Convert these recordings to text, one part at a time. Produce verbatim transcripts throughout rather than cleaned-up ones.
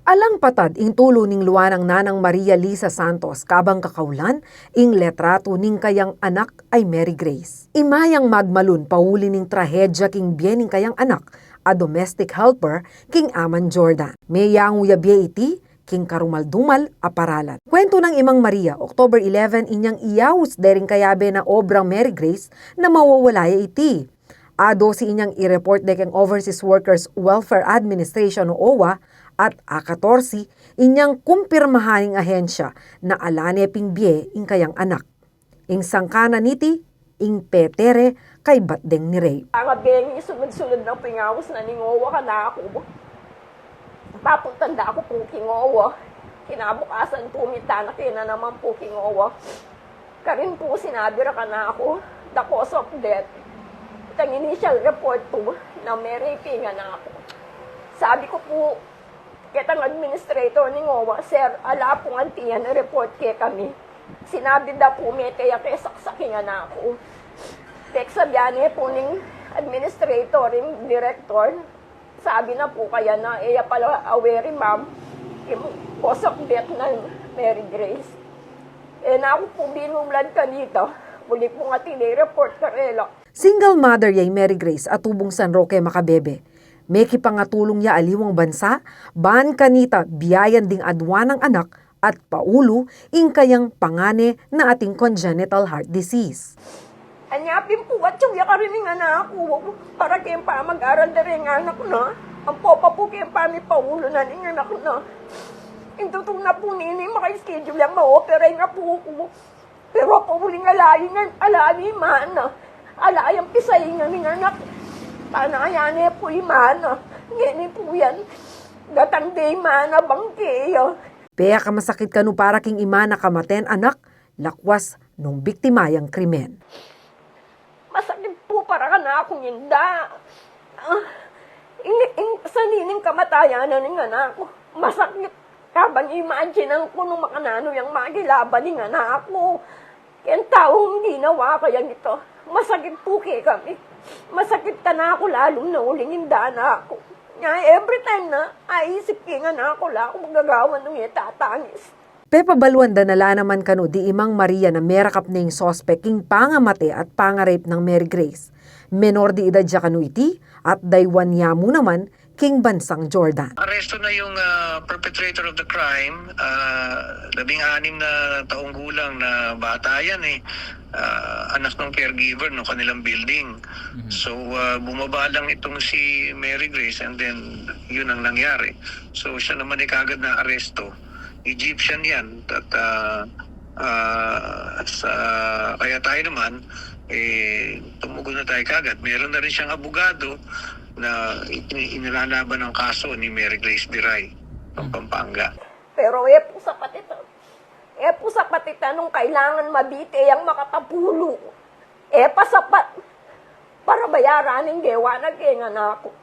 Alang patad ing tulu ning luanang Nanang Maria Lisa Santos kabang kakaulan ing letratu ning kayang anak a i Mary Grace. Imayang magmalun pauli ning trahedya king bie ning kayang anak a domestic helper king aman Jordan. Meyangu ya bie iti king karumal-dumal a paralan. Kuwentu nang i Mang Maria, October eleven inyang iyaus dering kayabe na obrang Mary Grace na mawawala ya iti. A dose inyang i-report de keng Overseas Workers Welfare Administration o OWWA at a katorse inyang kumpirmahan ning ahensya na ala ne ping bie ing kayang anak. Ing sangkanan niti, ing pete re kaybat deng ni Ray. Angabeng, sunod-sunod na pu ing aus na ning OWWA kanaku. Papuntan da ku pu king OWWA. Kinabukasan pu, minta na kena naman pu king OWWA. Karin pu sinabi ra kanaku, the cause of death. Itang initial report pu, na me-rape ing anak ku. Sabi ku pu ketang administrator ning OWWA, "Sir, ala pung antiyan, report kekami." Sinabi da pu mete ya ke saksak ing anak ku. Peksabian ne pu ning administrator, ing director, sabi na pu kaya na, "E ya pala aware i ma'am king cause of death nang Mary Grace." E na ku pu binulad kanita, buli pung atin i-report karela. Single mother ya i Mary Grace a tubung San Roque, Macabebe. Mekipangatulung ya aliwang bansa ban kanita biayan ding adua nang anak at paulu ing kayang pangane na ating congenital heart disease. Anya pin pu atyu ya karin ing anak ku para keng pamag-aral da reng anak na. Ampo pa pu keng pamipaulu na ning anak na. Ing tutu na pu nini, maka-schedule yang ma-operate na pu ku. Pero pauling ala ing, ala ing imana. Ala yang pisaingan ning anak. Panaya ne pu imana. Ngeni pu yan, datang de imana bangke ya. Peka masakit kanu para king imana kamaten anak, lakwas nung biktima yang krimen. Masakit pu para kanaku ing inda. Ah, ing, ing, sanining kamatayan na ning anak ku. Masakit. Kabang imaginan ku nung makananu yang makilaban ing anak ku keng taung ginawa kayang ita. Masakit pu kekami. Masakit kanaku lalung na uling inda anak ku. Nya every time na aisip ke ing anak ku, la ku magagawan nung e tatangis. Pepabaluan da na la naman kanu di i Mang Maria na merakap ne ing suspek king pangamate at panga-rape nang Mary Grace. Menor de edad ya kanu iti at daywan ya mu naman king bansang Jordan. Aresto na yung, ah, perpetrator of the crime, ah, labing-anim na taong gulang na bata yan eh. Ah, anak ng caregiver ng kanilang building. Mhm. So, ah, bumaba lang itong si Mary Grace and then yun ang nangyari. So, siya naman ay kaagad na aresto. Egyptian yan. At, ah, ah, sa, kaya tayo naman, eh, tumugon na tayo kaagad. Meron na rin siyang abogado na in-, inilalaban ang kaso ni Mary Grace Biray, ng Pampanga. Pero e pu sapat ita. E pu sapat ita nung kailangan mabite yang makatapulu. E pa sapat para bayaran ing gewa na keng anak ku.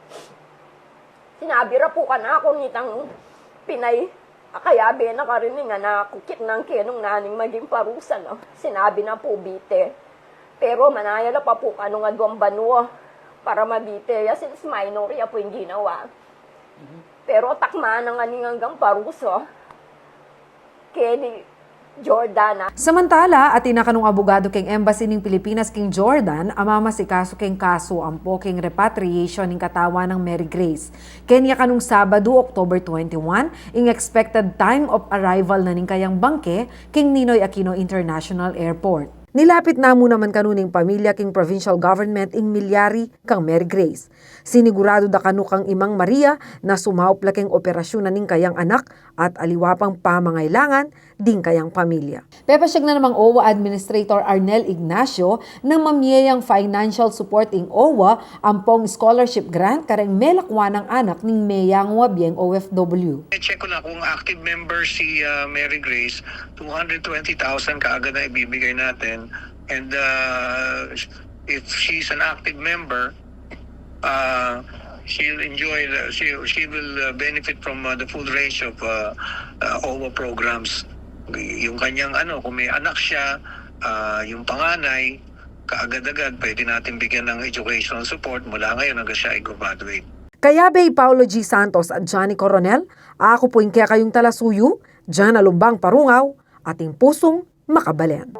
Sinabi ra pu kanaku nitang Pinay a kayabe na karin ning anak ku, kitnan ke nung naning maging parusa na. Sinabi na pu bite. Pero manaya la pa pu kanung aduang banua para mabite ya since minor ya pu ing ginawa. Pero takman na ngeni ing anggang parusa keni Jordan, a. Samantala, atin na kanung abogado keng Embassy ning Pilipinas king Jordan a mamasikasu keng kasu ampo keng repatriation ning katawan nang Mary Grace. Keni ya kanung Sabadu, October twenty-one, ing expected time of arrival na ning kayang bangke king Ninoy Aquino International Airport. Nilapit na mu naman kanu ning pamilya king provincial government ing milyari kang Mary Grace. Siniguradu da kanu kang i Mang Maria na sumaup la keng operasyun na ning kayang anak at aliwa pang pamangailangan ding kayang pamilya. Pepasyag na namang OWWA Administrator Arnel Ignacio na mamie yang financial support ing OWWA ampong scholarship grant kareng melakwan nang anak ning meyangu a bieng OFW. I-check ko na kung active member si, ah, Mary Grace, two hundred twenty thousand kaagad na ibibigay natin. And, ah, if she's an active member, uh, she'll enjoy the, she, she will, uh, benefit from, uh, the full range of, uh, uh, OWWA programs. Yung kanyang, ano, kung may anak siya, uh, yung panganay, Kaagad-agad, pwede natin bigyan ng educational support mula ngayon hanggang siya ay graduate. Kayabe i Paulo G. Santos at Johnny Coronel, aku pu ing kekayung talasuyu, Jana Lumbang Parungaw, ating pusung makabalen.